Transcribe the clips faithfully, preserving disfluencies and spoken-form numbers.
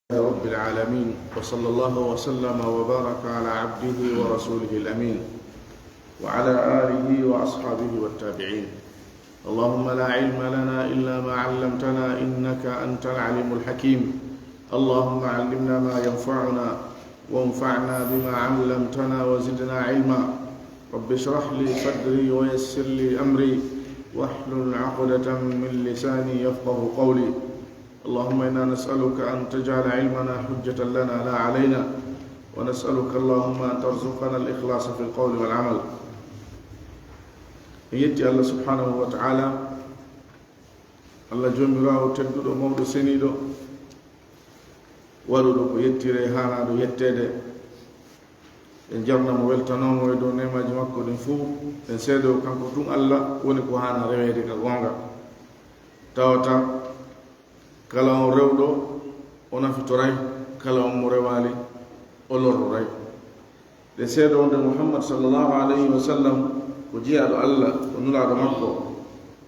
رب العالمين، وصلى الله وسلم وبارك على عبده ورسوله الأمين، وعلى آله وأصحابه والتابعين. اللهم لا علم لنا إلا ما علمتنا إنك أنت العليم الحكيم. اللهم علمنا ما ينفعنا وانفعنا بما علمتنا وزدنا علما. رب اشرح لي صدري ويسر لي أمري واحلل عقدة من لساني يفقه قولي. اللهم إنا نسألك أن تجعل علمنا حجة لنا لا علينا، ونسألك اللهم أن ترزقنا الإخلاص في القول والعمل. En yetti Allah subhanahu wa ta'ala, Allah joomiraawo tedduɗo, mawɗo, seniiɗo, waɗuɗo ko yettire haanaaɗo yetteede. En jarna mo, weltanoo mo e dow neemaaji makko ɗin fow. En seedo kanko tun Allah woni ko haana reweede ka goonga. Tawata kala on rewɗo, o nafitoray, kala on mo rewaali, o lorroray. Ɗen seedo wonde Muhammad sallallahu alayhi wa sallam ko jiyaaɗo Allah, ko nulaaɗo makko.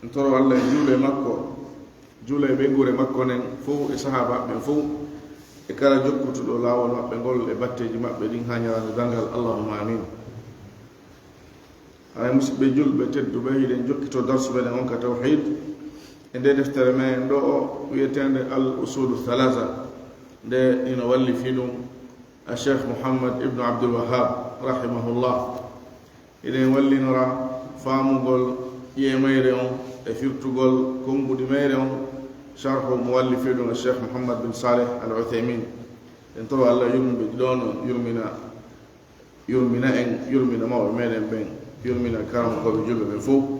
En toro Allah e juule makko, juula e ɓeynguure makko nden fow, e sahaabaaɓe ɓen fow, e kala jokkutuɗo laawol maɓɓe ngol e batteeji maɓɓe ɗin haa ñalaande darngal. Allahumma amin. Haray, musidɓe julɓe tedduɓe, hiɗen jokkito darsu meɗen on ka tawhid e nde deftere men ɗo o wi'eteende Al Usulu Thalatha, nde hino wallifi ɗum a Cheikh Muhammad ibnu Abdul Wahhab, rahimahullah. Hiɗen wallinora faamugol ƴeemayre on e firtugol konnguɗi mayre on, sharhu muwallifi ɗum Cheikh Muhammad bin Saleh Al Uthaymin. En toro Allah yurmɓe ɗiɗo on, yurmina, yurmina en, yurmina mawɓe meɗen ɓen, yurmina karamokooɓe julɓe ɓen fow.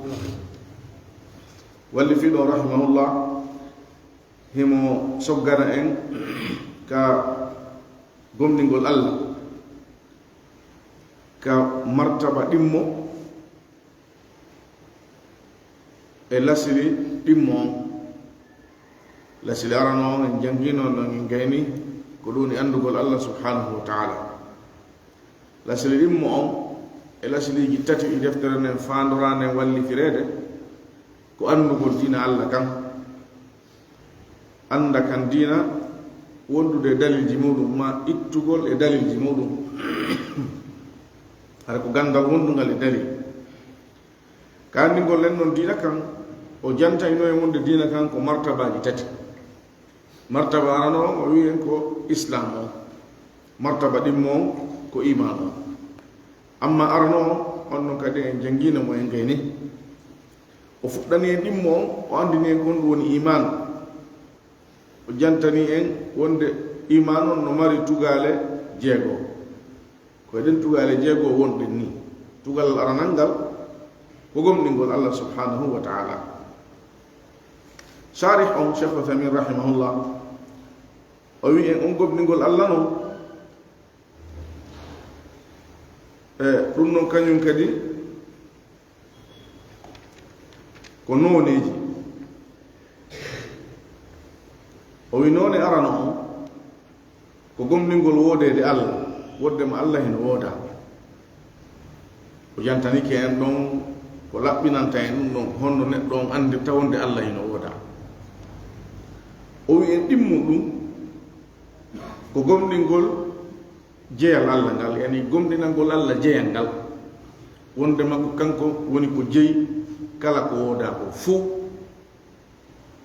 Wallifi ɗum, rahimahullah, himo soggana en ka gomɗingol Allah, ka martaba ɗimmo e lasili ɗimmo on. Lasili arano on en janngiino non, en gayni ko ɗum woni anndugol Allah subhanahu wa ta'ala. Lasili ɗimmo on e lasiliiji tati ɗi deftere nden faandoraa nden wallifireede ko anndugol diina Allah kan. Annda kan diina wondude e dalilji muɗum, ma ittugol e dalilji muɗum. Hara ko ganndal wondungal e dalil. Ka anndingol en non diina kan, o jantayno en wonde diina kan ko martabaaji tati. Martaba arano on, o wi'i en ko Islaam on. Martaba ɗimmo on ko iimaan on. Amma arano on, on non kadi en janngiino mo, en gayni. O fuɗɗani en ɗimmo on, o anndini en ko honɗum woni iimaan. O jantani en wonde iimaan on no mari tugaale jeego. Ko e ɗen tugaale jeego wonɗen ni. Tugalal aranal ngal ko gomɗingol Allah subhanahu wa ta'ala. Sharih on, Cheikh Uthaymin rahimahullah, o wi'i en on gomɗingol Allah non, e ɗum non kañum kadi ko nooneeji. O wi noone arano on ko gomɗingol woodeede Allah, wonde ma Allah hino wooda. O jantanike en ɗon ko laɓɓinanta en ɗum ɗon, ko honno neɗɗo on anndirta wonde Allah hino wooda. O wi en ɗimmo ɗum ko gomɗingol jeyal Allah ngal, yani gomɗinangol Allah jeyal ngal, wonde ma ko kanko woni ko jeyi kala ko wooda ko fuu,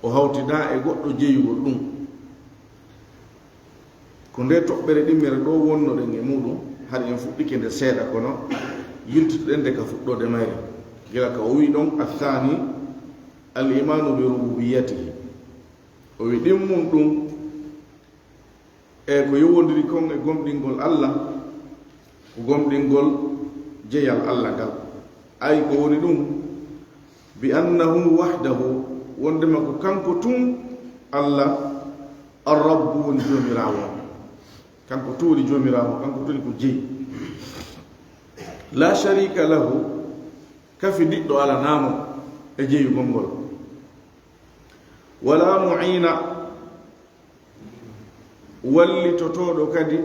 o hawtidaa e goɗɗo jeyugol ɗum. Ko nde toɓɓere ɗimmere ɗo wonnoɗen e muɗum, hari en fuɗɗike nde seeɗa, kono yiltitoɗen nde ka fuɗɗoode mayre, gila ka o wi ɗon, "Athani al imanu bi rububiyatihi." O wi ɗimmum ɗum e ko yowondiri kon e gomɗingol Allah, ko gomɗingol jeyal Allah ngal. Ay ko woni ɗum? Bi annahu wahdahu, wondema ko kanko tun Allah, ar-rabbu, woni joomiraawo on. Kanko tun woni joomiraawo, kanko tun ko jeyi. La sharika lahu, kafidiɗɗo alanaa mo e jeyugol ngol. Wala mu'ina, wallitotooɗo kadi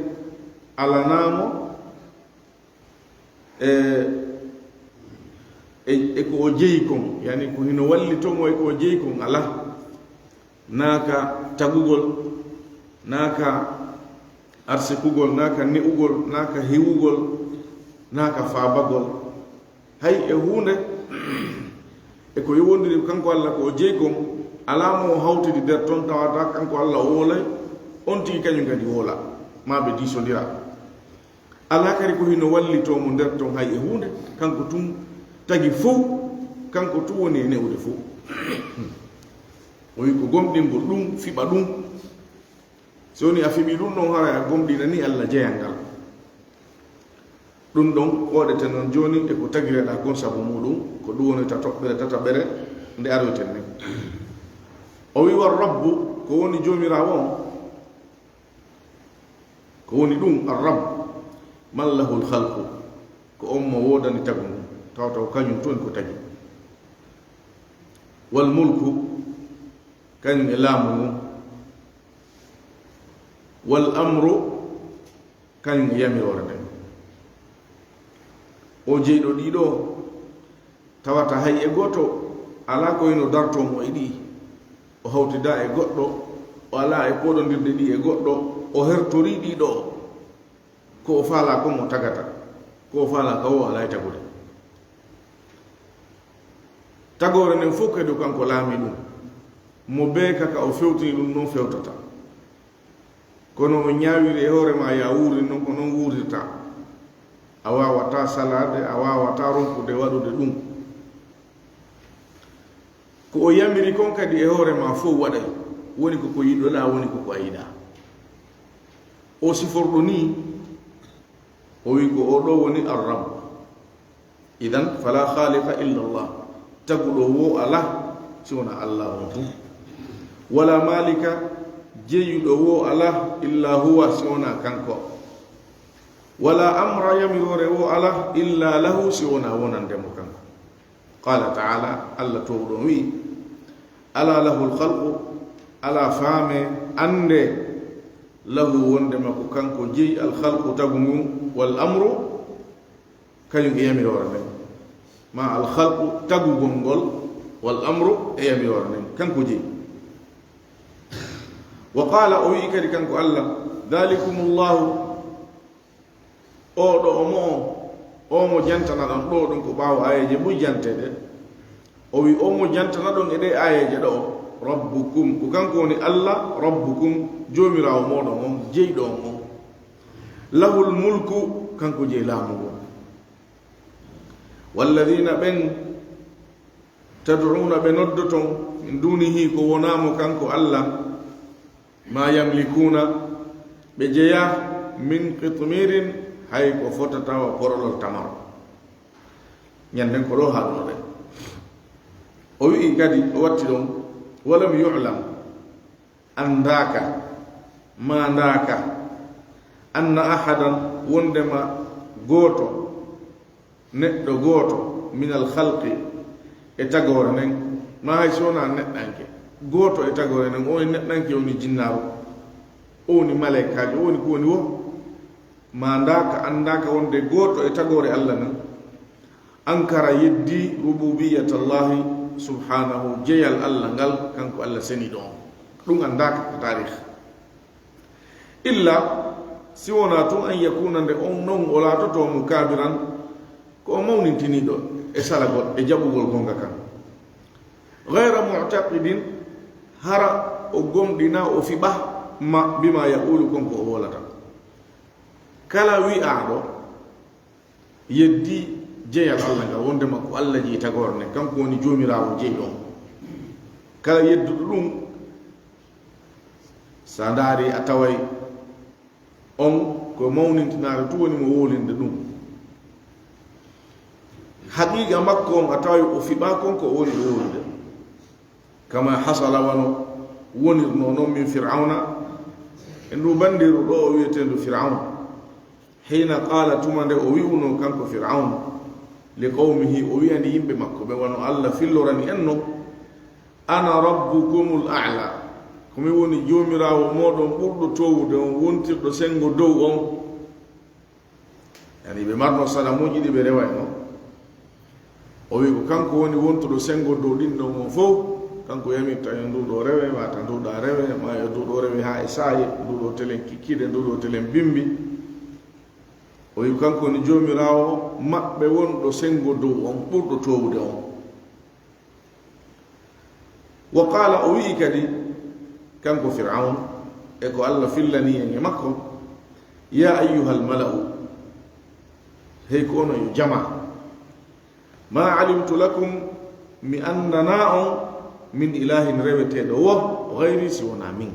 alanaa mo e, e, e ko o jeyi kon, yani ko hino wallitoo mo e ko o jeyi kon, alaa. Naa ka tagugol, Naa ka arsikugol, naa ka ne'ugol, naa ka hewugol, naa ka faabagol. Hay e huunde e ko yowondiri kanko Alla ko o jeyi kon, alaa mo o hawtidi nder ton tawata kanko Alla o woolay, on tigi kañum kadi woola, maa ɓe diisondira. Alaa kadi ko hino wallitoo mo nder ton hay e huunde, kanko tun tagi fow, kanko tun woni e ne'ude fow. O wi ko gomɗingol ɗum, fiɓa ɗum. Si woni a fiɓi ɗum ɗon, haray a gomɗinani Alla jeyal ngal. Ɗum ɗon, ooɗete non jooni e ko tagireɗaa kon sabu muɗum, ko ɗum woni ta toɓɓere tataɓere nde aroyten nden. O wi, "War Rabbu, ko woni Joomiraawo on?" Ko woni ɗum, Ar-Rabb, man lahul khalqu, ko on mo woodani tagu ngun, tawa taw kañum tun ko tagi. Wal mulku, kañum e laamu ngun. Wal amru, kañum e yamiroore nden. O jeyɗo ɗiɗo, tawata hay e gooto alaa ko hino dartoo mo e ɗi. O hawtidaa e goɗɗo, o alaa e pooɗondirde ɗi e goɗɗo, o hertorii ɗiɗo. Ko o faalaa kon o tagata, ko o faalaa ka o alaa e tagude. Tagoore nden fow kadi ko kanko laami ɗum, mo bee ka ka o fewtini ɗum non fewtata. Kono o ñaawiri e hoore ma ya wuuri non ko non wuurirta. A waawataa salaade, a waawataa ronkude waɗude ɗum. Ko o yamiri kon kadi e hoore ma fow waɗay, woni ko ko yiɗoɗaa, woni ko ko a yiɗaa. O siforɗo nii, o wi ko o ɗo woni Ar-Rabb. Idan, fala khaliqa illa Allah. Taguɗo wo alaa si wonaa Allah on tun. Wala malika, jeyuɗo wo alaa illa huwa si wonaa kanko. Wala amra, yamiroore wo alaa illa lahu si wonaa wonande mo kanko. Qala ta'ala, Allah towɗo on wi, "Ala lahul khalqu, ala faame, annde, lahu wonde makko kanko jeyi al khalqu tagu ngun, wal amru, kañum e yamiroore nden." Ma al khalqu tagugol ngol, wal amru e yamiroore nden, kanko jeyi. Wa qala, o wi kadi kanko Allah, "Dhalikumullahu." Oo ɗo o mo, o mo jantanaɗon ɗo ɗum ko ɓaawo aayeeje buy janteede. O wi o mo jantanaɗon e ɗe aayeeje ɗo, Rabbukum, ko kanko woni Allah, Rabbukum, Joomiraawo mooɗon on, jeyɗo on on. Lahul mulku, kanko jeyi laamu ngun. Walladina ɓen, tad'una ɓe noddoton, min dunihi ko wonaa mo kanko Allah, ma yamlikuna, ɓe jeyaa min qitmirin, hay ko fotata wa porolol tamaro. Ñanden ko ɗo haaɗuno ɓe. O wi'i kadi, o watti ɗon, walam yu'lam, anndaaka, maandaaka, anna ahadan, wondema gooto, neɗɗo gooto, minal khalqi, e tagoore nden, ma hay si wonaa neɗɗanke, gooto e tagoore nden, o woni neɗɗanke, o woni jinnaaru, o woni malaykaajo, o woni ko woni wo, maandaaka, anndaaka wonde gooto e tagoore Allah nden, ankara, yeddi, rububiyatallahi subhanahu, jeyal Allah ngal, kanko Allah seniiɗo on. Ɗum anndaaka ka taarih. Illa si wonaa tun an yakuna, nde on non o laatotoo mukabiran, ko o mawnintiniiɗo e salagol, e jaɓugol gonga kan. Ghayra mu'taqidin, hara o gomɗina, o fiɓa ma, bima yaqulu, kon ko o wolata. Kala wi'aaɗo yeddi jeyal Allah ngal, wondema ko Allah jeyi tagoore nden, kanko woni Joomiraawo jeyɗo on. Kala yedduɗo ɗum, sa ndaari a taway on ko mawnintinaare tun woni mo wolinde ɗum. Haqiiqa makko on a taway o fiɓa kon ko o woni o wolude. Kama hasala, wano wonirno non, min Fir'awna, e ndu bandiru ɗo o wi'eteendu Fir'awna. Hina qala, tuma nde o wi'uno kanko Fir'awna, li qawmihi, o wi'ani yimɓe makko ɓe, wano Allah fillorani en non, "Ana rabbukumul a'la, ko mi woni Joomiraawo mooɗon ɓurɗo towude on, wontirɗo sengo dow on." Yani ɓe marno sanamuuji ɗi ɓe rewayno. O wi ko kanko woni wontuɗo sengo dow ɗin ɗon on fow, Kanko yamirta yo nduɗo rewe, wata nduɗa rewe, ma yo nduɗo rewe haa e saaye, nduɗo telen kikiɗe, nduɗo telen bimbi. O wi kanko ni Joomiraawo maɓɓe wonɗo senngo dow on, ɓurɗo toowude on. Wa qaala, o wi'i kadi, kanko Fir'awn, e ko Allah fillani en e makko, "Ya ayyuhal mala'u, hey ko onon yo jama, ma alimtu lakum, mi anndanaa on, min ilahin reweteeɗo wo, gayri si wonaa min."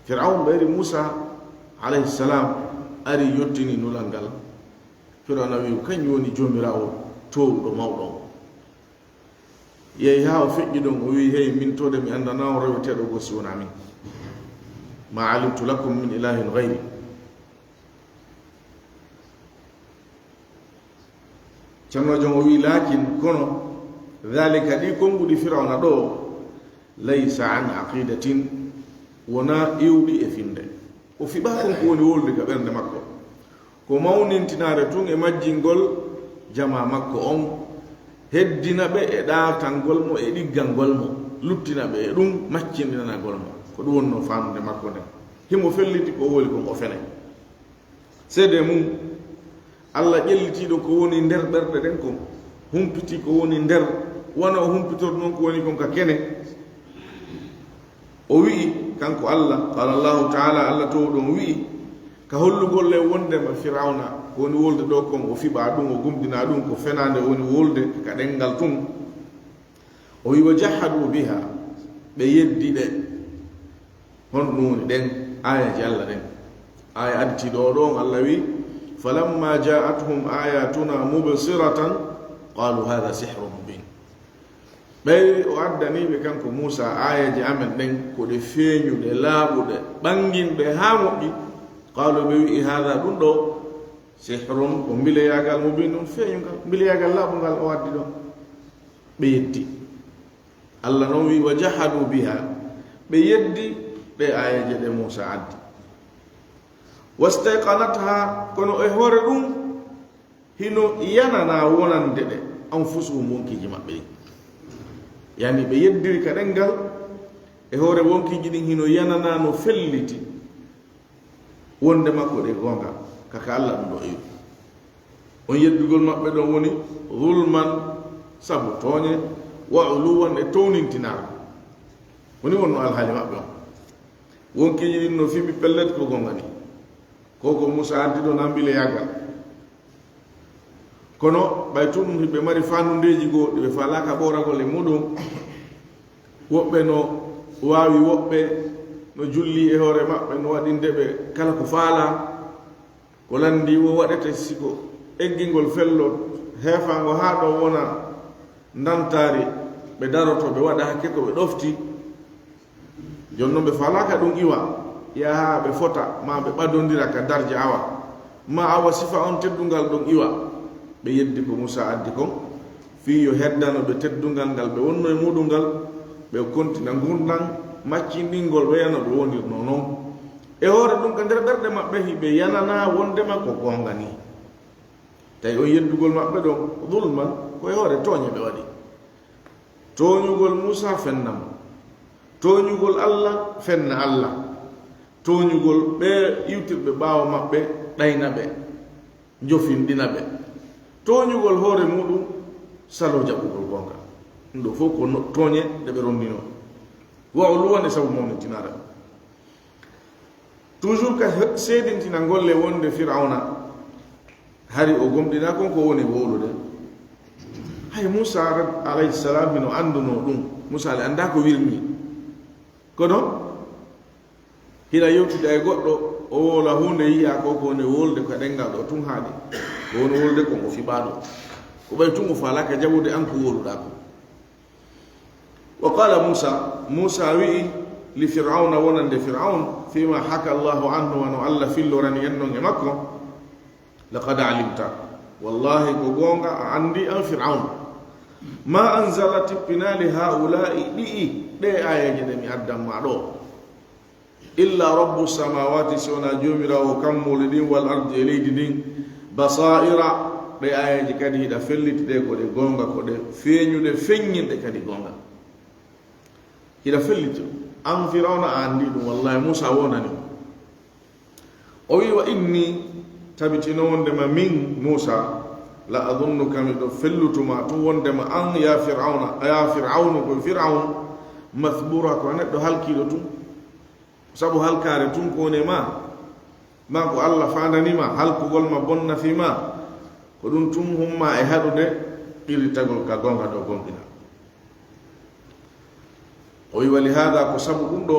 Fir'awn ɓayri Muusa alayhi salam ari yottini nulal ngal. Fir'awna wi'i, "Kanjum woni Joomiraawo toowuɗo mawɗo on." Yehi haa o feƴƴi ɗon, o wi'i, "Hey, min toode mi anndanaa on reweteeɗo goo si wonaa min. Ma alimtu lakum min ilahin gayri." Ceerno Jon o wi'i, "Laakin, kono, dhalika, ɗi konnguɗi Fir'awna ɗo, laysa an aqidatin, wonaa iwɗi e finde." O fiɓaa kon ko woni wolde ka ɓernde makko. Ko mawnintinaare tun e majjingol jamaa makko on, heddina ɓe e ɗaatangol mo e ɗiggangol mo, luttina ɓe e ɗun, maccinɗinanagol mo. Ko ɗun wonnoo faamude makko nden. Himo felliti ko woli kon o fenay. Seedee mun, Allah ƴellitiiɗo ko woni nder ɓerɗe ɗen kon, humpiti ko woni nder, wano o humpitornoo ko woni kon ka kene. O wi'i, kanko Allah, qaala Allahu ta'ala, Allah toowuɗo on wi'i, ka hollugol le wondema Fir'awna, ko woni wolde ɗo kon, o fiɓaa ɗun, o gomɗinaa ɗun, ko fenaande woni wolde ka ɗenngal tun. O wi'i, "Wa jahadu biha," ɓe yeddi ɗe. Honɗun woni ɗen? Aayeeje Allah ɗen. Aaya additiiɗo o ɗon, Allah wi'i, "Falamma ja'athum ayatuna mubsiratan, qalu hadha sihrun mubin." Ɓay o addanii ɓe kanko Muusa aayeeje amen ɗen, ko ɗe feeñuɗe, laaɓuɗe, ɓanginɗe haa moƴƴi, qalu, ɓe wi'i, "Haadha, ɗun ɗo, sihrun, ko mbileyaagal mubinun, feeñungal, mbileyaagal laaɓungal o addi ɗo." Ɓe yeddi. Allah non wi'i, "Wa jahadu biha," ɓe yeddi ɗe aayeeje ɗe Muusa addi. "Wastayqanatha," kono e hoore ɗun, hino yananaa wonande ɗe, anfusuhum, wonkiiji maɓɓe ɗin. Yani ɓe yeddiri ka ɗenngal, e hoore wonkiiji ɗin hino yananaa no felliti wondema ko ɗe goonga, ka ka Allah ɗun ɗo iwi. On yeddugol maɓɓe ɗon woni zulman, sabu tooñe, wa uluwan, e townintinaago. Woni wonno alhaali maɓɓe on. Wonkiiji ɗin no fiɓi pellet ko goonga ni. Ko ko Muusa addi ɗon na mbileyaagal. Kono ɓay tun hiɓe mari faandudeeji goo ɗi ɓe faalaaka ɓooragol e muɗum. Woɓɓe no waawi, woɓɓe no julli e hoore maɓɓe, no waɗinde ɓe kala ko faalaa. Ko lanndii woo waɗete si ko eggingol fello heefaango haa ɗoo wona ndantaari, ɓe daroto, ɓe waɗa hakke ko ɓe ɗofti. Jooni non ɓe faalaaka ɗun iwa, yaha ɓe fota, maa ɓe ɓadondira ka darja awa, maa awa sifa on teddungal ɗon iwa. Ɓe yeddi ko Muusa addi kon, fii yo heddano ɓe teddungal ngal ɓe wonno e muɗum ngal, ɓe kontina ngurndan maccinɗingol ɓe no ɓe wonirnoo non. E hoore ɗun, ka nder ɓerɗe maɓɓe hiɓe yananaa wondema ko goonga ni. Tawi on yeddugol maɓɓe ɗon, zulman, ko e hoore tooñe ɓe waɗi. Tooñugol Muusa fenna mo. Tooñugol Allah fenna Allah. Tooñugol ɓe iwtirɓe ɓaawo maɓɓe, ɗayna ɓe, njofinɗina ɓe. Tooñugol hoore muɗum, saloo jaɓugol goonga. Ɗun ɗoo fow ko no-, tooñe ɗe ɓe rondinoo. Wa uluwan, e sabu mawnintinaare. Toujours ka he-, seedintina golle wonde Fir'awna, hari o gomɗinaa kon ko woni wowlude. Hay Muusa ra-, alayhi salam hino anndunoo ɗun. Muusa le anndaa ko wirnii. Kono hino yewtida e goɗɗo, o wowla huunde, yi'a ko ko woni wowlude ka ɗenngal ɗoo tun haaɗi. Ko woni wowlude kon o fiɓaa ɗun. Ko ɓay tun o faalaaka jaɓude an ko wowluɗaa kon. Wa qala Muusa, Muusa wi'i li Fir'awna, wonande Fir'awn, fima haka Allahu anhu, wano Allah fillorani en non e makko, laqad alimta, wallahi ko goonga a anndi an Fir'awn, ma anzala, tippinaali, haula'i, ɗi'i, ɗe aayeeje ɗe mi addan ma ɗoo. Illa rabbu samawati, si wonaa Joomiraawo kammuuli ɗin, wal ardi, e leydi ndin, basaa'ira, ɗe aayeeje kadi hiɗa felliti ɗe ko ɗe goonga, ko ɗe feeñuɗe, feññinɗe kadi goonga. Hiɗa felliti an Firawna, a anndi ɗum, wallahi Muusa wonani mo. O wi, "Wa inni, tabitino wondema min Muusa, la adunnuka, miɗo fellutuma tun wondema an, ya Firawna, ya Firawnu, ko Firawn, mathbura, ko a neɗɗo halkiiɗo tun. Sabu halkaare tun ko woni e ma, ma ko Allah faandani ma, halkugol ma, bonna fii ma, ko ɗum tun humma e haɗude qirritagol ka goonga ɗo gomɗina." O wi, "Wa li haada, ko sabu ɗum ɗo,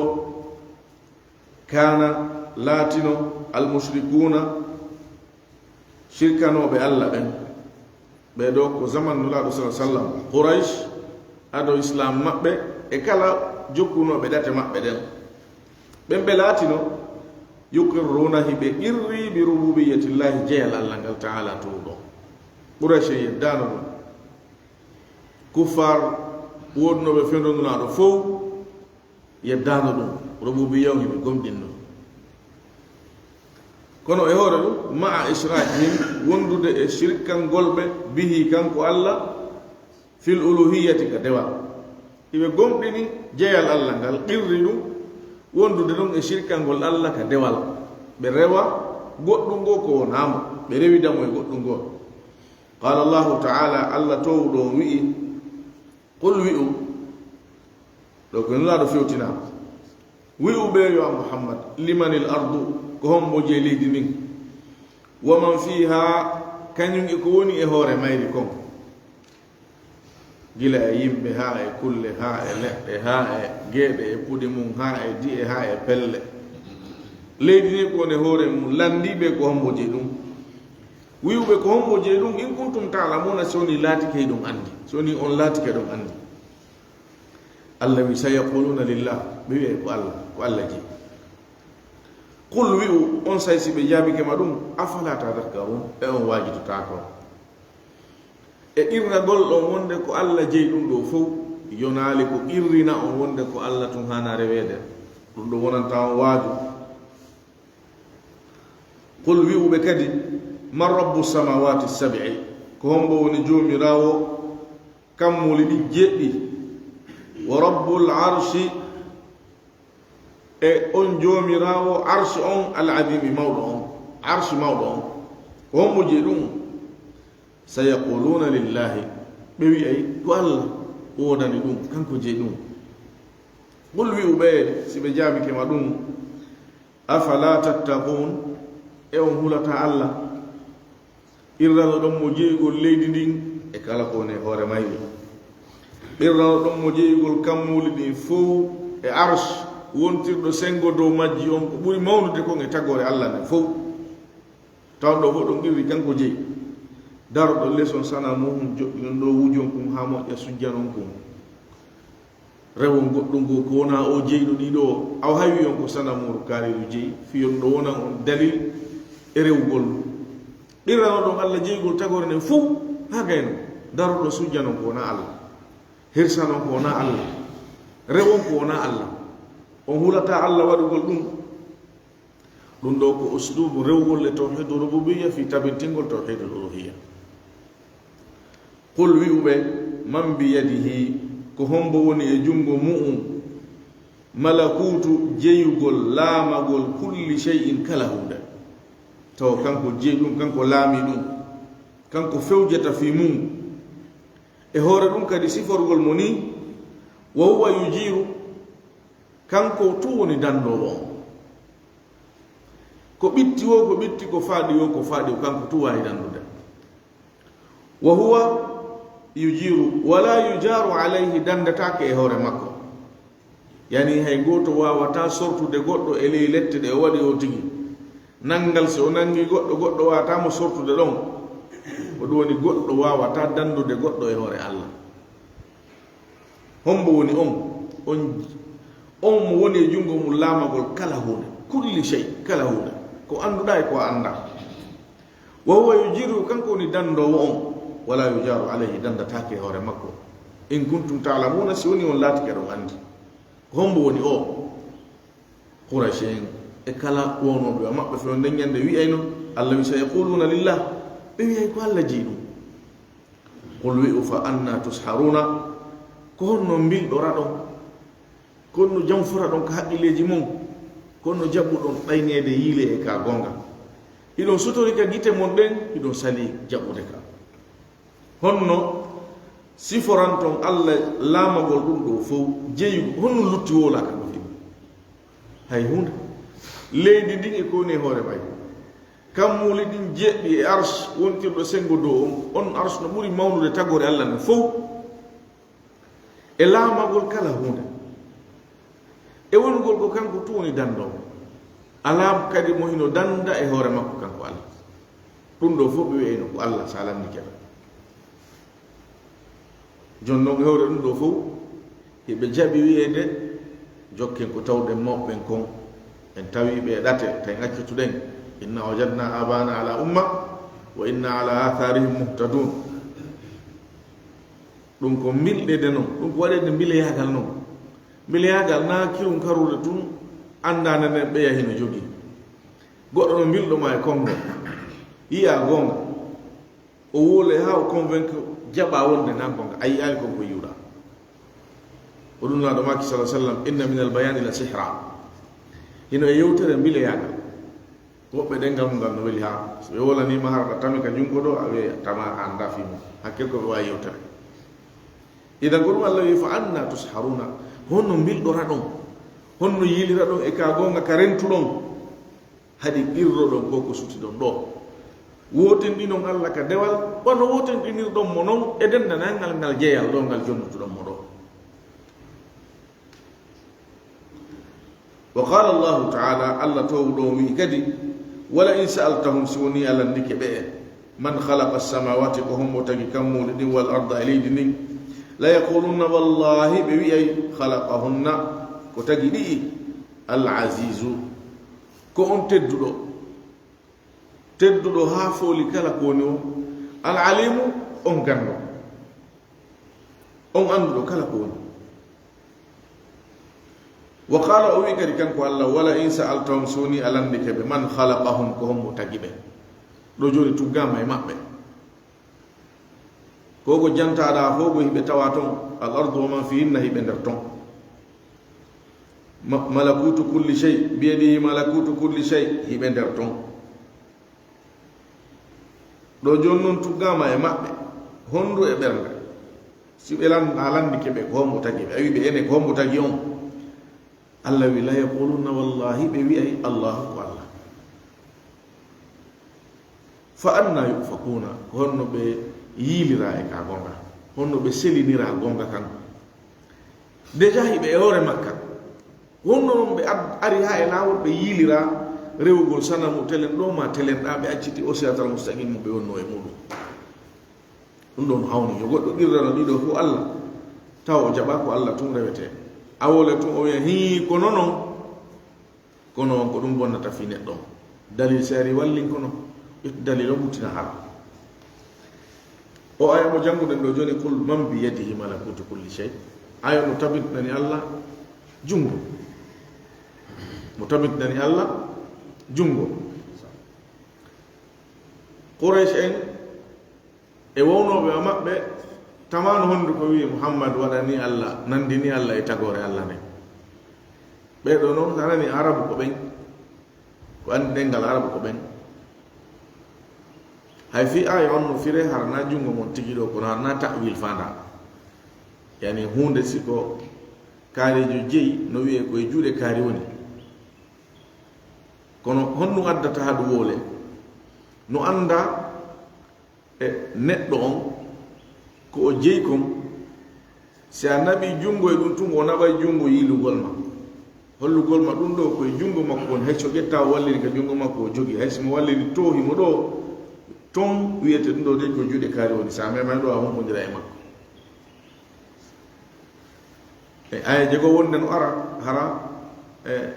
kaana, laatino, al mushrikuuna, shirkanooɓe Allah ɓen." Ɓee ɗoo ko zaman Nulaaɗo, sallallahu alaihi wasallam, Quraysh, ado Islaam maɓɓe e kala jokkunooɓe ɗate maɓɓe ɗen. Ɓen ɓe laatino, yuqirruuna, hiɓe qirri, bi rububiyyatillahi, jeyal Allah ngal, ta'ala, toowɗo. Quraysh en yeddaano ɗum. Kuffaar woodunooɓe fewndo Nulaaɗo fow yeddaano ɗum, rububiyya on hiɓe gomɗinno. Kono e hoore ɗum, ma'a ishrakihim, wondude e shirkangol ɓe, bihi, kanko Allah, fil uluhiyyati, ka dewal. Hiɓe gomɗini jeyal Allah ngal, qirri ɗum, wondude ɗum e shirkangol Allah ka dewal. Ɓe rewa goɗɗum goo ko wonaa mo, ɓe rewida mo e goɗɗum goo. Qaala Allahu ta'ala, Allah toowɗo on wi'i, "Qul," wi'u, ɗo ko Nulaaɗo fewtinaa, wi'u ɓe, yo a Muhammad, "limanil ardu, ko hombo jeyi leydi ndin? Wa man fiha, kañum e ko woni e hoore mayri kon, gila e yimɓe, haa e kulle, haa e leɗɗe, haa e geeɗe e puɗi mum, haa e di'e, haa e pelle. Leydi ndin ko woni e hoore mum, lanndii ɓe ko hombo jeyi ɗum." Wi'u ɓe, "Ko hombo jeyi ɗum, in kuntum ta'lamuna, so woni laatike hiɗon anndi, so woni on laatike ɗon anndi." Allah wi, "Sayaquluna lillah," ɓe wi'ay ko Allah, ko Allah jeyi. Qul, wi'u, on say si ɓe jaabike ma ɗum, "Afala tadhakkarun, e on waajitotaako?" E qirragol ɗon wonde ko Allah jeyi ɗum ɗo fow, yonaali ko qirrina on wonde ko Allah tun haana reweede, ɗum ɗo wonanta on waaju. Qul, wi'u ɓe kadi, "Man rabbu samawati sab'i, ko hombo woni joomiraawo kammuuli ɗi jeɗɗi? Wa rabbul arshi, e on joomiraawo arshi on, al azimi, mawɗo on, arshi mawɗo on, ko hombo jeyi ɗum?" Sayaquluna lillahi, ɓe wi'ay ko Allah woodani ɗum, kanko jeyi ɗum. Qul, wi'u ɓe, si ɓe jaabike ma ɗum, "Afala tattaqun, e on hulata Allah? Qirranoɗon mo jeyugol leydi ndin e kala ko woni e hoore mayri. Qirranoɗon mo jeyugol kammuuli ɗin fow e arsh, wontirɗo sengo dow majji on, ko ɓuri mawnude kon e tagoore Allah nden fow. Tawon ɗo fof ɗon qirri kanko jeyi. Daroɗo les on sanamu on, joɗɗinon ɗo wujon kun haa moƴƴa, sujjanon kun. Rewon goɗɗum goo ko wonaa o jeyɗo ɗiɗo o, awa hay wi'on ko sanamuuru kaariiru jeyi, fii on ɗo wonan on dalil e rewugol ndu. Qirranoɗon Allah jeyugol tagoore nden fow haa gayno. Daroɗon sujjanon ko wonaa Allah. Hirsanon ko wonaa Allah. Rewon ko wonaa Allah. On hulataa Allah waɗugol ɗum. Ɗum ɗo ko usluubu rewugol e tawhiidu rububiyya fii tabintingol tawhiidul uluhiyya. Qul, wi'u ɓe, "Man biyadihi, ko hombo woni e junngo mu'um, malakuutu, jeyugol, laamagol, kulli shay'in, kala huunde?" Taw kanko jeyi ɗum, kanko laami ɗum, kanko fewjata fii mum. E hoore ɗum kadi siforgol mo nii, "wa huwa yujiiru", kanko tun woni danndoowo on. Ko ɓitti woo ko ɓitti, ko faaɗi woo ko faaɗi, kanko tun waawi danndude. "Wa huwa yujiiru, wala yujaaru alayhi", danndataake e hoore makko. Yani hay gooto waawataa sortude goɗɗo e ley lette ɗe o waɗi o tigi. Nanngal, si o nanngi goɗɗo, goɗɗo waawataa mo sortude ɗon. Ko ɗum woni goɗɗo waawataa danndude goɗɗo e hoore Allah. Hombo woni on? On, on mo woni e junngo mum laamagol kala huunde, kulli shay, kala huunde, ko annduɗaa e ko a anndaa. "Wa huwa yujiiru", kanko woni danndoowo on, "wala yujaaru alayhi", danndataake e hoore makko. "In kuntum ta'lamuuna", si woni on laatike ɗon anndi. Ko hombo woni o? Quraysh en e kala wownooɓe e maɓɓe fewndo nden ñannde wi'ayno, Allah wi, "Sayaquluuna lillah", ɓe wi'ay ko Allah jeyi ɗum. Qul, wi'u, "Fa anna tusharuuna", ko honno mbilɗoraɗon Kono no janfora ɗon ka haqqilleeji mon, kono no jaɓɓuɗon ɗayneede yiile e ka goonga. Hiɗon sutori ka gite mon ɗen, hiɗon sali jaɓɓude ka. Honno siforanton Alla laamagol ɗum ɗoo fow, jeyu, honno lutti wowlaaka ɗo fii? Hay huunde. Leydi ndin e ko woni e hoore may. Kammuuli ɗin jeeɗiɗi e Arsh wontirɗo senngo dow on, on Arsh no ɓuri mawnude tagoore Alla nden fow. E laamagol kala huunde. E wonugol ko kanko tun woni danndoowo. Alaa kadi mo hino dannda e hoore makko kanko Alla. Ɗum ɗoo fof ɓe wi'ayno ko Alla, so a lanndike ɓe. Jooni non e hoore ɗum ɗoo fof, hiɓe jaɓi wi'eede, jokken ko tawɗen mawɓe ɓen kon. En tawi ɓe e ɗate, tawi accituɗen. Inna wajadna abana ala umma, wa inna ala atharihim muhtadun. Ɗum ko mbilɗeede non, ɗum ko waɗeede mbileyaagal non. Mbileyaagal na kirum karude tun, anndaande nden ɓeya hino jogii. Goɗɗo no mbilɗo ma e konngol, yi'a goonga, o wowle haa o convaincu, jaɓa wonde na goonga, a yi'aali kon ko yi'uɗaa. O ɗum Nulaaɗo maaki, sallallahu alaihi wasallam, inna minal bayani la sihra. Hino e yewtere mbileyaagal. Woɓɓe ɗemngal mum ngal no weli haa so ɓe wolaniima hara ka tami ka junngo ɗoo, a wi'ay tama a anndaa fii mum. Hakkil ko ɓe waawi yewtere. Idan ko ɗum Allah wi'i, "Fa anna tusharuna?" Honno mbilɗoraɗon? Honno yiiliraɗon e ka goonga ka rentuɗon? Haɗi qirroɗon ko ko sutiɗon ɗoo. Wootinɗinon Allah ka dewal, wano wootinɗinirɗon mo non e denndanangal ngal jeyal ɗoo ngal jonnutuɗon mo ɗoo. Wa qala Allahu ta'ala, Allah toowuɗo on wi'i kadi, "Wala in sa'altahum," si woni a lanndike ɓe, "man khalaqa as-samawati," ko hombo tagi kammuuli ɗin, "wal arda," e leydi ndin, "la yaqulunna," wallahi ɓe wi'ay, "khalaqahunna," ko tagi ɗi'i, "al azizu," ko on tedduɗo. Tedduɗo haa fooli kala ko woni o. Al Alimu, on ganndo. On annduɗo kala ko woni. Wa qala, o wi'i kadi kanko Allah, "Wala in sa'altahum," so woni a lanndike ɓe, "man khalaqahum," ko hombo tagi ɓe. Ɗo jooni tuggaama e maɓɓe. Ko ko jantaaɗaa fof ko hiɓe tawa ton, al ardu wa man fihinna hiɓe nder ton. Ma-, malakutu kulli shay, biyadihi malakutu kulli shay, hiɓe nder ton. Ɗo jooni non tuggaama e maɓɓe, hondu e ɓernde. Si ɓe lan-, a lanndike ɓe ko hombo tagi ɓe, a wi ɓe ene ko hombo tagi on. Allah wi, "La yaqulunna," wallahi ɓe wi'ay, "Allahu ko Allah." Fa anna yufakuna, ko honno ɓe yiilira e ka goonga? Honno ɓe selinira goonga kan? Déjà hiɓe e hoore makka. Honno non ɓe ad-, ari haa e laawol ɓe yiilira rewugol sanamu telen ɗo ma telen ɗa, ɓe acciti o siratal mustaqim mo ɓe wonno e muɗum? Ɗum ɗon hawni yo goɗɗo qirrano ɗiɗo fof Allah, tawa o jaɓa ko Allah tun rewete. Awole tun o wiya, "Hii, kono non." Kono on ko ɗum bonnata fii neɗɗo on. Dalil si ari wallin kono, ƴettu dalil on ɓuttina hara. O aya mo jannguɗen ɗo jooni, "Qul man biyadihi malakutu kulli shay." Aya mo tabintinani Allah junngo. Mo tabintinani Allah junngo. Quraysh en e wownooɓe maɓɓe, tamaano hondu ko wi'i Muhammad waɗani Allah, nandini Allah e tagoore Allah nden. Ɓee ɗoo non, so a nani Arabu ko ɓen, ko anndi ɗemngal Arabu ko ɓen. Hay fii aaya on no firee, hara na junngo mon tigi ɗoo, kono hara na ta'wil faandaa. Yani huunde si ko kaariijo jeyi, no wi'ee ko e juuɗe kaari woni. Kono honɗum addata haɗu wowle? No anndaa e neɗɗo on, ko o jeyi kon, si a naɓi junngo e ɗum tun, o naɓay junngo yiilugol ma. Hollugol ma ɗum ɗo ko e junngo makko woni, hay so ƴetta o walliri ka junngo makko o jogi, hay so mo walliri toohi mo ɗo, ton wiyete ɗum ɗo de ko juuɗe kaari woni, si a memay ɗo a humpondira e makko. E aya jego wonde no ara, hara, e,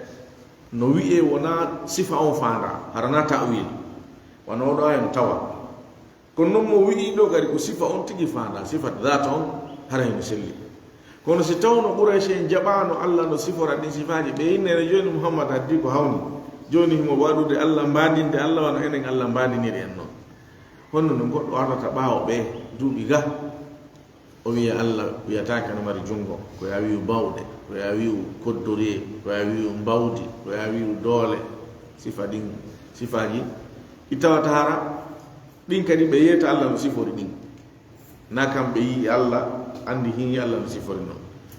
no wi'e wona sifa on faanda, hara na ta'wil. Wano oɗo aya no tawa. Kono non mo wi'i ɗo kadi ko sifa on tigi faanda, sifat data on, hara hino selli. Kono si tawno Quraysh en jaɓano Allah no sifora ɗin sifaji, ɓe inne ne joni Muhammad addi ko hawni. Joni himo waɗude Allah, mbadinde Allah, wano enen Allah mbadiniri en non. Honno no goɗɗo arata ɓaawo ɓe duuɓi ga? O wiya Allah wiyataake no mari junngo, ko ya wiyu bawɗe. ko ya wi'u koddoriyee, ko ya wi'u mbawdi, ko ya wi'u doole. Sifa ɗin, sifaaji ɗi tawata hara ɗin kadi ɓe yeeta Allah no sifori ɗin. Na kam ɓe yi'i Allah, anndi hin Allah no sifori non.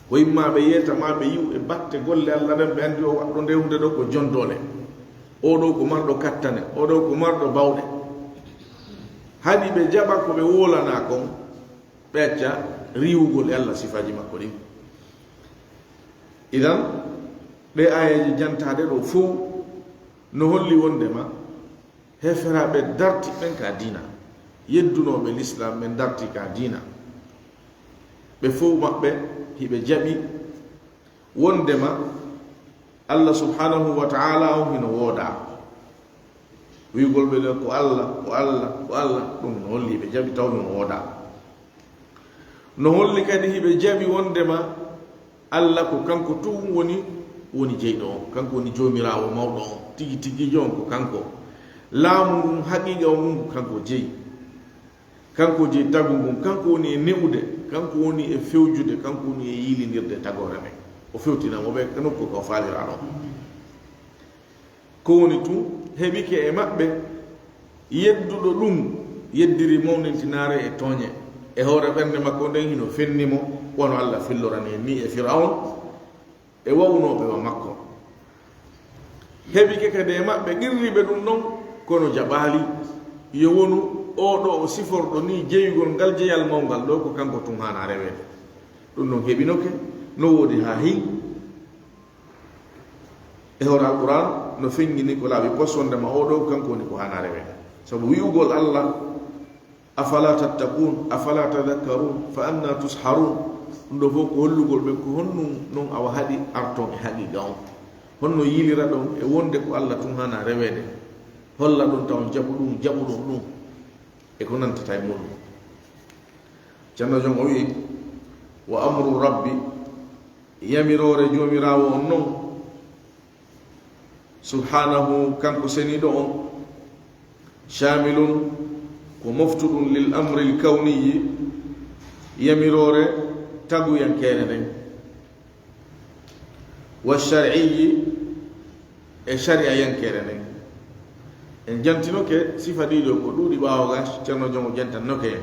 Ko imma ɓe yeeta ma ɓe yi'u e batte golle Allah ɗen, ɓe anndi o waɗɗo nde hunde ɗo ko jon doole. O ɗo ko marɗo kattane, o ɗo ko marɗo bawɗe. Haɗi ɓe jaɓa ko ɓe wolana kon, ɓe acca riiwugol e Allah sifaaji makko ɗin. Idan, ɗe aayeeje jantaaɗe ɗo fow no holli wondema heeferaaɓe darti ɓen ka diina, yeddunooɓe lislaam ɓen darti ka diina. Ɓe fow maɓɓe hiɓe jaɓi wondema Allah subhanahu wa ta'ala on hino woodaa. Wi'ugol ɓe ɗon ko Allah, ko Allah, ko Allah, ɗum no holli ɓe jaɓi taw hino woodaa. No holli kadi hiɓe jaɓi wondema Allah ko kanko tun woni, woni jeyɗo on, kanko woni joomiraawo mawɗo on, tigi tigiijo on ko kanko. Laamu ngun haqiiqa on ngun ko kanko jeyi. Kanko jeyi tagu ngun, kanko woni e ne'ude, kanko woni e fewjude, kanko woni e yiilindirde tagoore nden. O fewtina mo ɓe nokku ka o faalira ɗon. Ko woni tun, heɓike e maɓɓe yedduɗo ɗum, yeddiri mawnintinaare e tooñe. E hoore ɓernde makko nden hino fenni mo, wano Allah fillorani en ni e Fir'awn, e wa'unooɓe wa makko. Heɓike kadi e maɓɓe qirriiɓe ɗum ɗon, kono jaɓaali. Yo wonu oo ɗoo o siforɗo ni jeyugol ngal jeyal mawngal ɗoo, ko kanko tun haanaa reweede. Ɗum ɗon heɓinoke, no woodi haa hin. E hoore Alqur'aan, no feññini ko laaɓi pos wondema oo ɗoo, kanko woni ko haanaa reweede. Sabu wi'ugol Allah, "Afala tattaqun, afala tadhakkarun, fa anna tusharun?" Ɗum ɗoo fof ko hollugol ɓe ko honɗum non awa haɗi arton e haqiiqa on. Honno yiiliraɗon e wonde ko Allah tun haanaa reweede. Hollaɗon taw jaɓuɗum, jaɓuɗon ɗum. E ko nantata e muɗum. Ceerno Jon o wi'i, "Wa amru Rabbi, yamiroore Joomiraawo on non, subhanahu, kanko seniiɗo on, shamilun, ko moftuɗum lil amril kawniyi, yamiroore taguyankeere nden, wa shar'iyi, e shari'ayankeere nden." En jantinoke sifa ɗiɗo ko ɗuuɗi ɓaawo ga, Ceerno Jon o jantannoke en.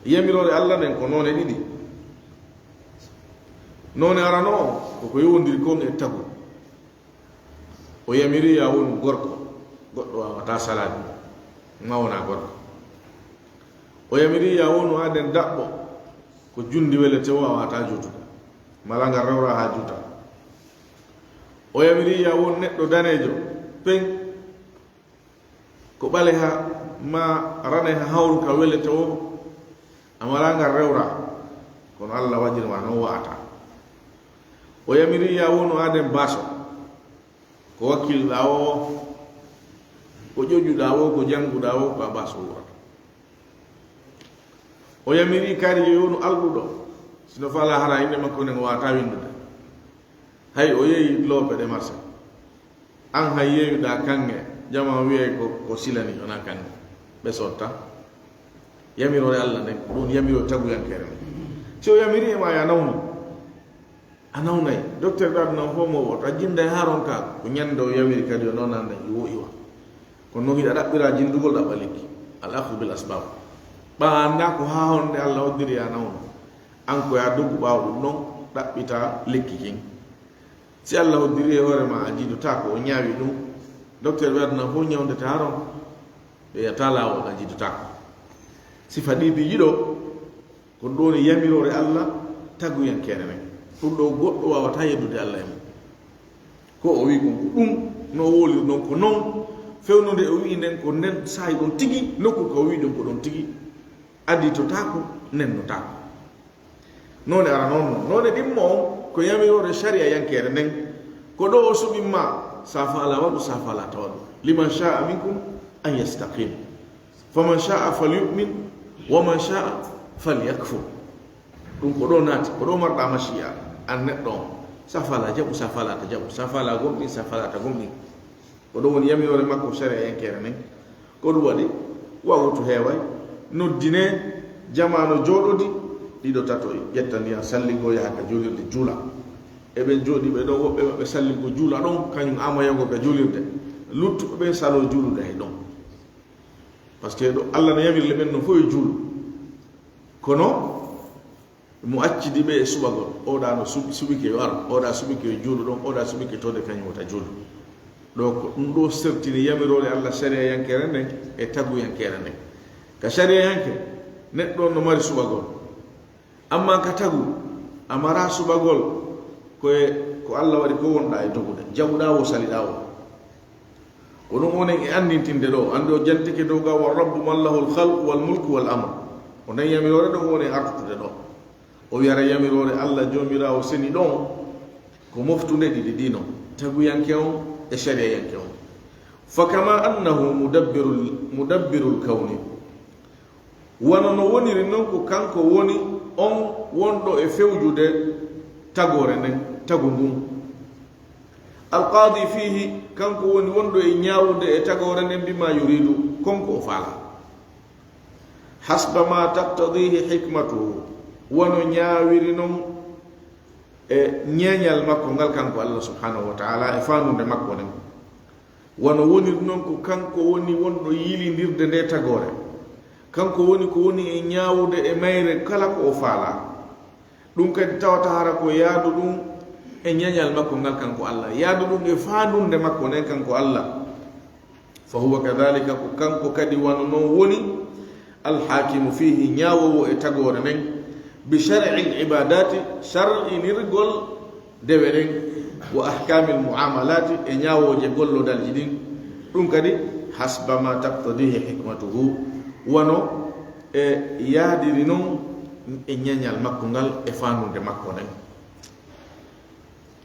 Yamiroore Allah nden ko noone ɗiɗi. Noone arano o, ko ko yowondiri kon e tagu. O yamiri ya wonu gorko, goɗɗo waawataa salaade, ma wona gorko. O yamiri ya wonu aden daɓɓo, ko jundi welete o waawataa juutude, mala ngal rewra haa juuta. O yamiri ya won neɗɗo daneejo, pen, ko ɓaleha ma raneha hawru ka welete o, a mala ngal rewra, kono Allah waɗiri ma non wa'ata. O yamiri ya wonu aden baso, ko wakkilɗa o, ko ƴoƴuɗa o, ko janguɗa o, ko a baso wurata. O yamiri kadi yo wonu alɗuɗo, sino fala hara innde makko nden o wata windude. Hay o yeeyi loope ɗe marché. An hay yeeyuɗa kanŋe, jama wiyay ko, ko silani, wona kanŋe. Ɓe sotta. Yamiroore Allah nden, ko ɗum yamiro taguyankere nden. Si o yamiri e ma ya nawnu. A nawnay. Docteur ɗo aduna fof mo woto. A jinday haa ronka. Ko ñande o yamiri kadi o nawnan nden, i wo iwa. Kono noon hiɗa ɗaɓɓira jindugol, ɗaɓɓa lekki. Al akhdhu bil asbab. Ɓa annda ko haa honde Allah hoddiri ya nawnu. An ko ya doggu ɓaawo ɗum ɗon, ɗaɓɓita lekki kin. Si Allah hoddiri e hoore ma a jiidotaako, o ñaawi ɗum. Docteur ɓe aduna fof ñawndete haa ronka. Ɓe yiyata laawol a jiidotaako. Sifa ɗi piiji ɗo, ko ɗum woni yamiroore Allah taguyankeere nden. Ɗum ɗo goɗɗo waawataa yeddude Allah e mum. Ko o wi'i kon ko ɗum, no o woliri non ko non, fewndo nde o wi'i nden ko nden saa'i ɗon tigi, nokku ka o wi'i ɗon ko ɗon tigi, aditotaako, nennotaako. Noone ara non non. Noone ɗimmo on ko yamiroore shari'a yankeere nden. Ko ɗo o suɓin ma, sa faala waɗu, sa faala ta waɗu. Liman sha'a minkum an yastaqim. Faman sha'a falyu'min, wa man sha'a falyakfur. Ɗum ko ɗo naati, ko ɗo marɗa mashi'a, an neɗɗo on. Sa faala jaɓu, sa faala ta jaɓu, sa faala gomɗin, sa faala ta gomɗin. Ko ɗum woni yamiroore makko shari'a yankeere nden. Ko ɗum waɗi, wawtu heeway, noddine, jamaano jooɗodi, ɗiɗo tato, ƴetta ndiyan salligo, yaha ka juulirde juula. Eɓen jooɗi ɓe ɗon, woɓɓe maɓɓe salligo juula ɗon, kañum amoyago ka juulirde. Luttuɓe ɓen salo juulude hay ɗon. Parce que ɗo Allah no yamiri le ɓen no fof e juulu. Kono mo accidi ɓe e suɓagol, oɗa no suɓ-, suɓike yo ar, oɗa suɓike yo juulu ɗon, oɗa suɓike tode kañum wota juulu. Ɗo ko ɗum ɗo sertini yamiroore Allah sariyayankere nden e taguyankere nden. Ka sariyayanke, neɗɗo on no mari suɓagol. Amma ka tagu, a mara suɓagol, ko e, ko Allah waɗi ko wonɗa e dogude. Jaɓuɗa wo, saliɗa wo. Ko ɗum onen e anndintinde ɗo, anndi o jantike dow ga, "Wa rabbu man lahul khalqu wal mulku wal amr." O nan yamiroore ɗo woni artude ɗo. O wiyara yamiroore Allah Joomiraawo seni ɗon, ko moftunde ɗiɗi ɗino, taguyanke on e sariyayanke on. Fa kama annahu mudabbirul, mudabbirul kawni. Wano no woniri non ko kanko woni on wonɗo e fewjude tagoore nden, tagu ngun. Alqaadi fiihi, kanko woni wonɗo e ñaawude e tagoore nden bima yuridu, kon ko o faala. Hasba ma taqtadihi hikmatuhu, wano ñaawiri non e ñeeñal makko ngal kanko Allah subhanahu wa ta'ala e faandude makko nden. Wano woniri non ko kanko woni wonɗo yiilindirde nde tagoore. Kanko woni ko woni e ñaawude e mayre kala ko o faala. Ɗum kadi tawata hara ko yaadu ɗum e ñeeñal makko ngal kanko Allah. Yaadu ɗum e faandunde makko nden kanko Allah. Fa huwa kadhalika, ko kanko kadi wano non woni alhakimu fihi, ñaawowo e tagoore nden, bi shar'il ibadati, shar'inirgol dewe ɗen, wa ahkamil muamalati, e ñaawooje gollodalji ɗin. Ɗum kadi, hasba ma taqtadihi hikmatuhu, wano e yaadiri non e ñeeñal makko ngal e faandude makko nden.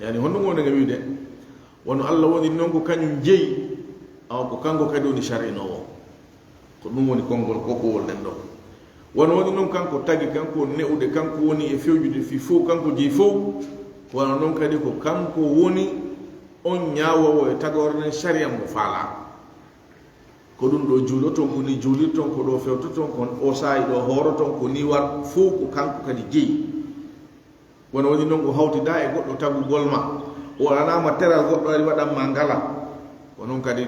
Yani, honno woni nga wiide, wano Allah woni non ko kañum jeyi, awa ko kanko kadi woni shar'inoowo. Ko ɗum woni konngol kokowol ɗen ɗo. Wano woni non kanko tagi, kanko woni ne'ude, kanko woni e fewjude fii fow, kanko jeyi fow. Ko wano non kadi ko kanko woni on ñaawoowo e tagoore nden sariya mo faalaa. Ko ɗum ɗo juuloton, ko ni juulirton, ko ɗo fewtoton, ko o saa'i ɗo hooroton, ko ni war fow ko kanko kadi jeyi. Wano woni non o hawtidaa e goɗɗo tagugol ma, o waɗanaama teral goɗɗo ari waɗan ma ngala. Ko non kadi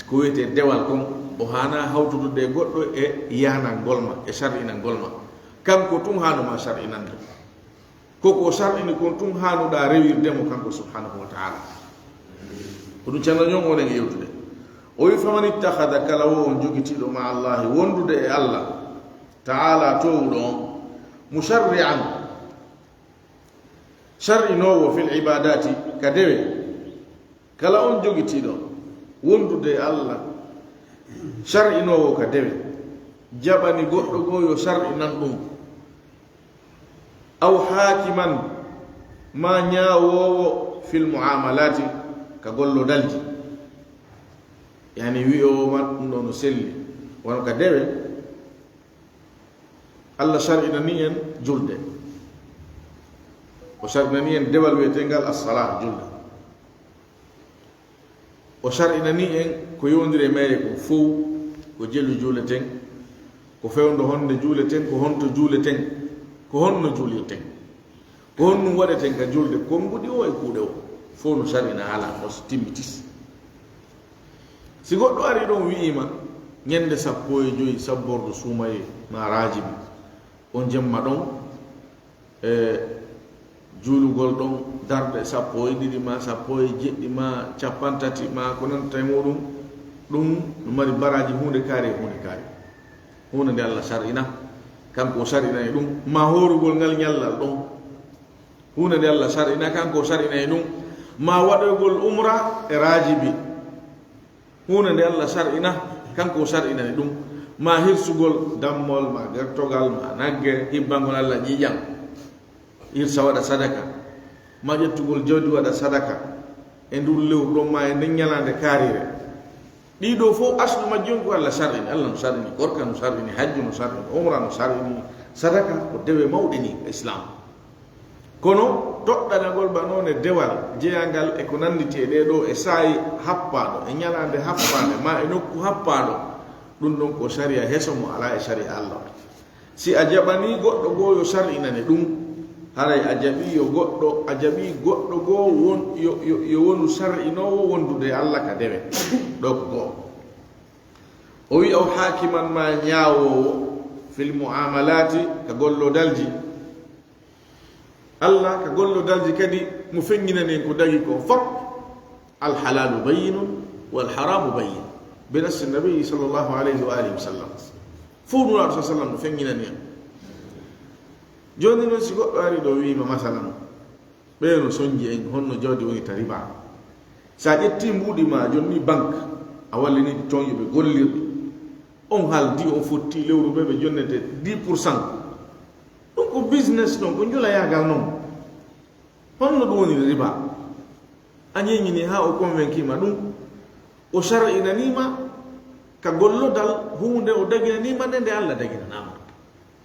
ko wiyetee dewal kon, o haanaa hawtudude e goɗɗo e yaanangol ma, e sar'inangol ma. Kanko tun haanu ma sar'inande. Ko ko sar'ini kon tun haanuɗaa rewirde mo kanko subhanahu wa ta'ala. Ko ɗum canno ñon onen e yewtude. O wi, "Faman ittakhadha," kala wo on jogitiiɗo ma Allahi wondude e Allah ta'ala towuɗo on, "musharri'an," shar'inoowo, "fil ibadati," ka dewe. Kala on jogitiiɗo wondude e Allah, shar'inoowo ka dewe, jaɓani goɗɗo goo yo shar'inan ɗum. Aw hakiman, ma ñaawoowo, fil muamalati, ka gollodalji. Yani wi'oowo ma ɗum ɗo no selli, wano ka dewe. Allah shar'inani en julde. O shar'inani en dewal wi'eteengal as-salah, julde. O shar'inani en ko yowndiri e mayre kon fow, ko jelu juuleten, ko fewndo honde juuleten, ko honto juuleten, ko honno juulirten, ko honɗum waɗeten ka julde, konguɗi o e kuuɗe o, fow no shar'ina haala o timmitis. Si goɗɗo ari ɗon wi'ima, ñande sappo e joyi sabbordu suumayee ma raajibi, on jemma ɗon, e juulugol ɗon darɗe sappo e ɗiɗi ma sappo e jeɗɗi ma cappanɗe tati ma ko nanta e muɗum, ɗum no mari baraaji huunde kaari e huunde kaari. Huunde nde Allah shar'ina, kanko o shar'inani ɗum, ma hoorugol ngal ñallal ɗon. Huunde nde Allah shar'ina, kanko o shar'inani ɗum, ma waɗoygol umra e raajibi. Huunde nde Allah shar'ina, kanko o shar'inani ɗum. Ma hirsugol dammol, ma gertogal, ma nagge, hibbangol Allah ƴiiƴam. Hirsa waɗa sadaka. Ma ƴettugol jawdi waɗa sadaka. E ndun lewru ɗon ma e nden ñalaande kaariire. Ɗii ɗoo fow aslu majji on ko Allah shar'ini. Allah no shar'ini korka, no shar'ini hajju, no shar'ini umra, no shar'ini sadaka. Ko dewe mawɗe ni e Islam. Kono toɗɗanagol ba noone dewal jeyangal e ko nannditi e ɗee ɗoo e saa'i happaaɗo, e ñalaande happaande, maa e nokku happaaɗo, ɗum ɗon ko sariya heso mo alaa e sariya Allah. Si a jaɓanii goɗɗo goo yo sar'inane ɗum, Haray a jaɓi yo goɗɗo, a jaɓi goɗɗo goo won, yo, yo, yo wonu sar'inoowo wondude e Alla ka dewe. Ɗo ko goo. O wi'a o haakiman ma ñaawoowo fil mu'amalaati ka gollodalji. Alla ka gollodalji kadi mo feññinani en ko dagi ko fop. Al halalu bayyinun wal haramu bayyin. Bi nassi nabi sallallahu alayhi wa alihi wa sallam. Fof Nulaaɗo sa sallam no feññinani en. Jooni noon si goɗɗo ari ɗo wiima masalan, ɓee no soñji en honno jawdi woni ta riba. Sa ƴetti mbuuɗi ma jonni banque, a wallini toon yo ɓe gollirɗe. On haaldi on fotti lewru ɓe ɓe jonnete dix pour cent. Ɗum ko business noon, ko njulayaagal noon. Honno ɗum woni riba? A ñeeñini haa o convainquima ɗum, o sar'inanima ka gollodal huunde o daginanima nde, nde Alla daginanama.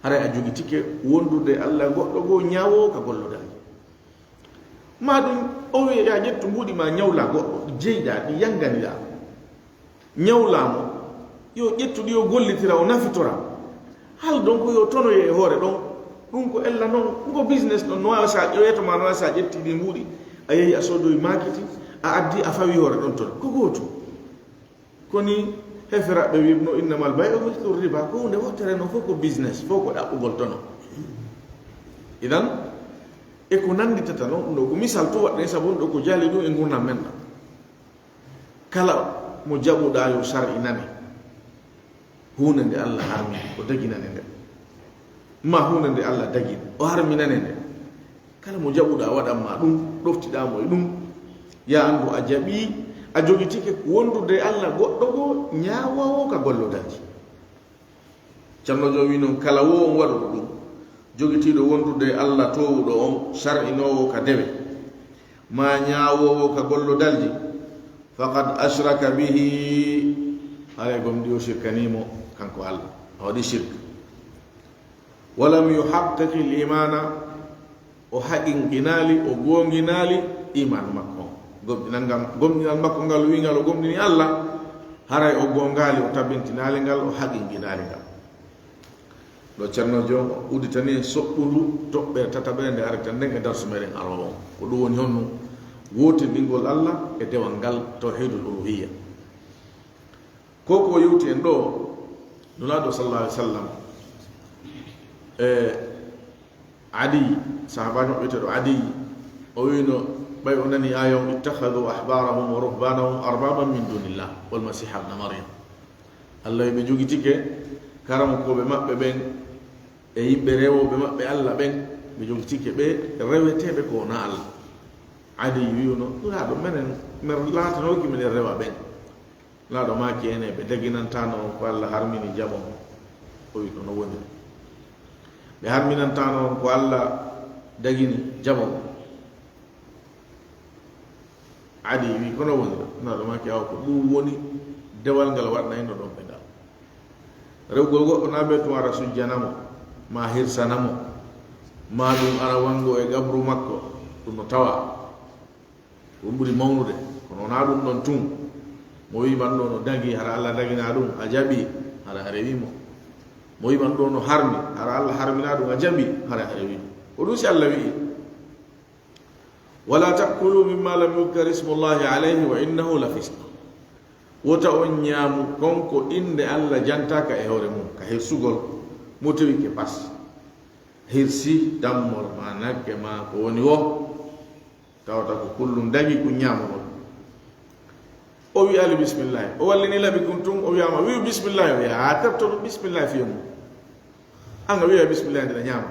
Haray a jogitike wondude Alla goɗɗo goo ñaawo ka gollodal. Ma ɗum o wiya ya ƴettu mbuuɗi ma ñawla goɗɗo jeyɗa ɗi yanganiɗa. Ñawlaamo, yo ƴettu ɗi, o gollitira, o nafitora. Hal donc yo tonoye e hoore ɗon. Ɗum ko ella noon, ɗum ko business ɗon. No waawi sa ƴeweto ma, no waawi sa ƴetti ɗi mbuuɗi, a yehi a soodoyi maakiti, a addi a fawi hoore ɗon toon. Ko gootum. Ko ni heferaɓe wi'no, innamal bay'u mislu riba, ko huunde wottere no fof ko business, fof ko ɗaɓɓugol tono. Idan, e ko nannditata noon, ɗum ɗo ko misal to waɗɗen, sabu ɗum ɗo ko jaali ɗum e ngurndan men ɗan. Kala mo jaɓuɗaa yo sar'inane huunde nde Alla harmi, o daginane nde. Ma huunde nde Alla dagini, o harminane nde. Kala mo jaɓuɗaa waɗan ma ɗum, ɗoftiɗaa mo e ɗum, ya anndu a jaɓii, a jogitike wondude e Alla goɗɗo goo ñaawoowo ka gollodalji. Ceerno Joom wi noon, kala wo on waɗuɗo ɗum, jogitiiɗo wondude e Alla toowuɗo on, sar'inoowo ka dewe, maa ñaawoowo ka gollodalji, faqad ashraka bihi, haray gomɗii o sirkanii mo kanko Alla, a waɗii sirk. Walam yuhaqqiqil imaana, o haqinqinaali, o goonginaali iimaanu makko on. Gomɗinal ngal, gomɗinal makko ngal wi'ngal o gomɗini Alla, haray o goongaali, o tabintinaali ngal, o haqinqinaali ngal. Ɗo Ceerno Joom o udditani en soɓɓundu toɓɓere tataɓere nde areten nden e darsu meɗen aroowo on. Ko ɗum woni honno wootinɗingol Alla e dewal ngal, tawhiidul uluhiyya. Ko ko yewti en ɗo, Nulaaɗo sallallahu alaihi wasallam, e Adiy, sahaabaajo wi'eteeɗo Adiy, o wi'no, ɓay o nani aaya on, "Ittakhadhu ahbarahum wa ruhbanahum arbaban min dunillah, wal masiha ibna Maryam." Alla wi ɓe jogitike karamokooɓe maɓɓe ɓen e yimɓe rewooɓe maɓɓe Alla ɓen, ɓe jogitike ɓe reweteeɓe ko wonaa Alla. Adiy wi'uno, Nulaaɗo, menen, men laatanooki meɗen rewa ɓen. Nulaaɗo maaki, enen ɓe daginantaano on ko Alla harmini jaɓo on. O wi, ko no woni? Ɓe harminantaano on ko Alla dagini jaɓo on. Adiy wi, ko no woni? Nulaaɗo maaki, awa ko ɗum woni dewal ngal waɗnayno ɗon ɓe ngal. Rewgol goɗɗo na ɓe tun ara sujjana mo, ma hirsana mo, ma ɗum ara wango e qabru makko, ɗum no tawa. Ɗum ɓuri mawnude, kono wonaa ɗum ɗon tun. Mo wi'i man ɗo no dagi, hara Alla dagina ɗum, a jaɓi, hara a rewi mo. Mo wi'i man ɗo no harmi, hara Alla harmina ɗum, a jaɓi, hara a rewi mo. Ko ɗum si Alla wi'i, "Wala ta'kulu mimma lam yudhkar ismullahi alayhi wa innahu la fisq." Wota on ñaamu kon ko innde Alla jantaaka e hoore mum, ka hirsugol, mo tewike pas. Hirsi dammol ma, nagge ma, ko woni wo. Tawata ko kullum dagi kun ñaamugol. O wi'aali bismillahi. O wallini laɓi kun tun, o wi'aama, wi'u bismillahi. O wi'a, a terto ɗum bismillahi fiyo mum. An a wi'a bismillahi nde a ñaama.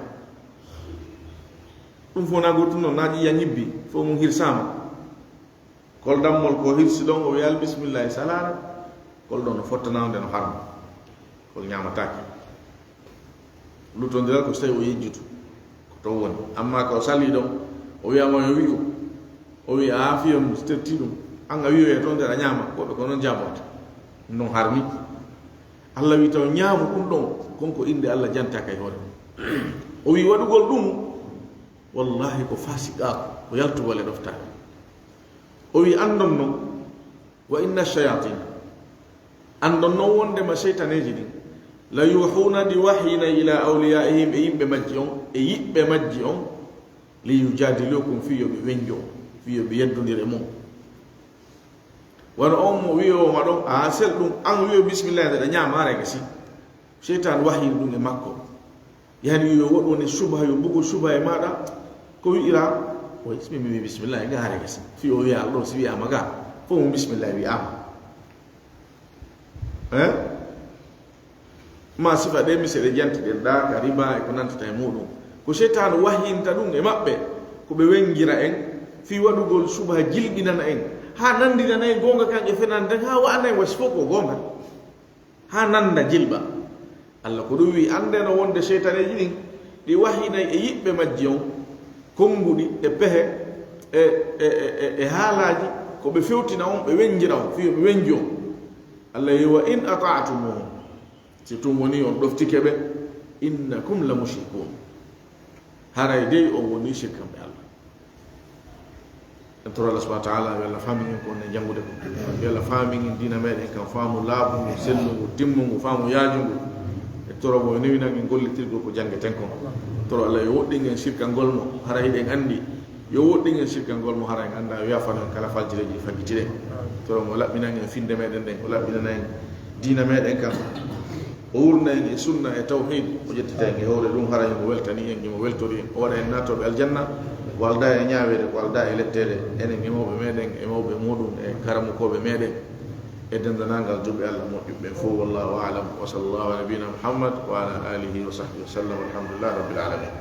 Ɗum fof na gootum noon, na ƴiya ñibbi, fof mum hirsaama. Kol dammol ko hirsi ɗon, o wi'aali bismillahi salaara. Kol ɗon no fottanaande no harma. Kol ñaamataake. Luttondiral ko so tawi o yejjitu ko toon woni. Amma ka o salii ɗon, o wi'aama yo wi'u. O wi'a, a fiyo mi terti ɗum. An a wi'oya toon nder a ñaama. Woɓɓe ko noon jaaborta. Ɗum noon harmi. Alla wi taw ñaamu ɗum ɗon, kon ko innde Alla jantaaka e hoore mum. O wi waɗugol ɗum, wallahi ko fasiqaaku, ko yaltugol e ɗoftaare. O wi anndon noon, wa inna shayatina, anndon noon wondema seytaneeji ɗin, la yuuhuuna ɗi wahyina ila awliyaa'ihim, e yimɓe majji on, e yiɓɓe majji on, Li yujadilukum, fii yo ɓe wenjo, fii yo ɓe yeddondir e mum. Wano on mo wi'oowo ma ɗon, a sel ɗum, an wi'o bismillah, nde ɗa ñaama, haray gasi. Seytaan wahyini ɗum e makko. Yani yo waɗu woni subha, yo bugo subha e maɗa. Ko wi'ira, o bismi, mi bismillah, ga haray gasi. Fii o wi'a Allah, si wi'ama ga, fof mo bismillah wi'ama. Eh? Ma sifa ɗe mise ɗe janti ɗen ɗa, ka riba e ko nantata e muɗum. Ko seytaanu wahyinta ɗum e maɓɓe, ko ɓe wengira en, fii waɗugol subha jilɓinana en, haa nanndinana en goonga kan e fenaande nden, haa wa'ana en wasi fof ko goonga. Haa nannda jilɓa. Allah ko ɗum wi'i, anndeno wonde seytaneeji ɗin, ɗi wahyinay e yiɓɓe majji on, konnguɗi e pehe, e, e, e, e, e haalaaji, ko ɓe fewtina on, ɓe wenjira on, fii yo ɓe wenju on. Allah wi'i, "Wa in ata'tumuhum." Si tun woni on ɗoftike ɓe, "Innakum la mushrikun." Haray dey on woni sirkanɓe Allah. En toro Allah subhanahu wa ta'ala, yo Allah faamin en ko woni janngude ko. Yo Allah faamin en diina meɗen kan, faamu laaɓungu, sellungu, timmungu, faamu yaajungu. E toro mo newinan en gollitirgol ko janngeten kon. Toro Allah yo woɗɗin en sirkangol mo, hara hiɗen anndi. Yo woɗɗin en sirkangol mo, hara en annda, yo yaafano en kala faljireeji ɗi faggitiɗen. Toro mo laɓɓinan en finde meɗen ɗen, o laɓɓinana en diina meɗen kan. O wurna en e sunna e tawhid, o ƴettita en e hoore ɗum, hara himo weltani en, himo weltori en. O waɗa en naatooɓe aljanna, ko aldaa e ñaaweede, ko aldaa e letteede. Enen e mawɓe meɗen, e mawɓe muɗum, e karamokooɓe meɗen, e denndanangal juɓɓe Allah moƴƴuɓe ɓen fof. Wallahu a'lam. Wa sallallahu ala nabiyina Muhammad wa ala alihi wa sahbihi wa sallam. Walhamdulillahi rabbil alamin.